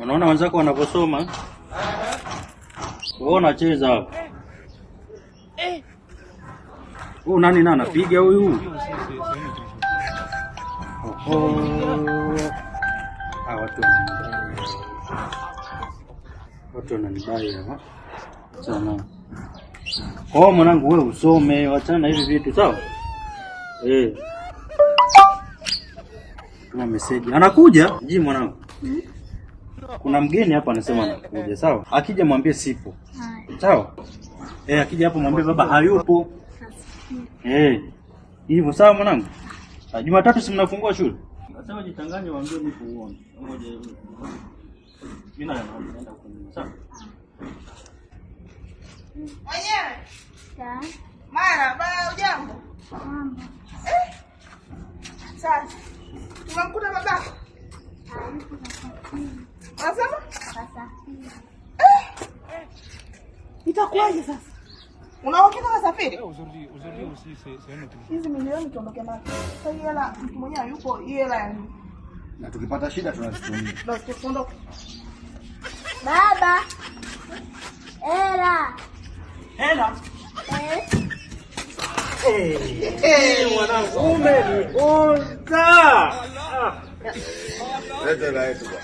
Unaona wenzako wanavyosoma? Wewe unacheza hapa. Huyu nani na anapiga huyu? Oho. Ah, watu wananibai. Watu wananibai hapa. Sana. Kwa hiyo mwanangu, wewe usome, wachana na hivi vitu, sawa? Eh. Tuma message. Anakuja? Ji mwanangu. Kuna mgeni hapa anasema anakuja, sawa? Akija mwambie sipo. Sawa? Eh, akija hapo mwambie baba hayupo. Eh. Hivyo sawa mwanangu? Ah, Jumatatu si mnafungua shule? Nasema jichanganye waambie nipo uone. Ngoja. Mimi na naenda huko nyuma, sawa? Mwenyewe. Mara, baba ujambo? Eh. Sasa. Tumemkuta babako. Unasema? Eh. Itakuwaje sasa? Una uhakika kasafiri? Hizi milioni tuondoke nazo. Sasa hii hela mtu mwenyewe hayupo, hii hela ya nini? Na tukipata shida tunazitumia. Ndio tuondoke. Baba. Hela. Hela. Eh. Eh, mwanangu umeniponza. Leta hela yetu bwana.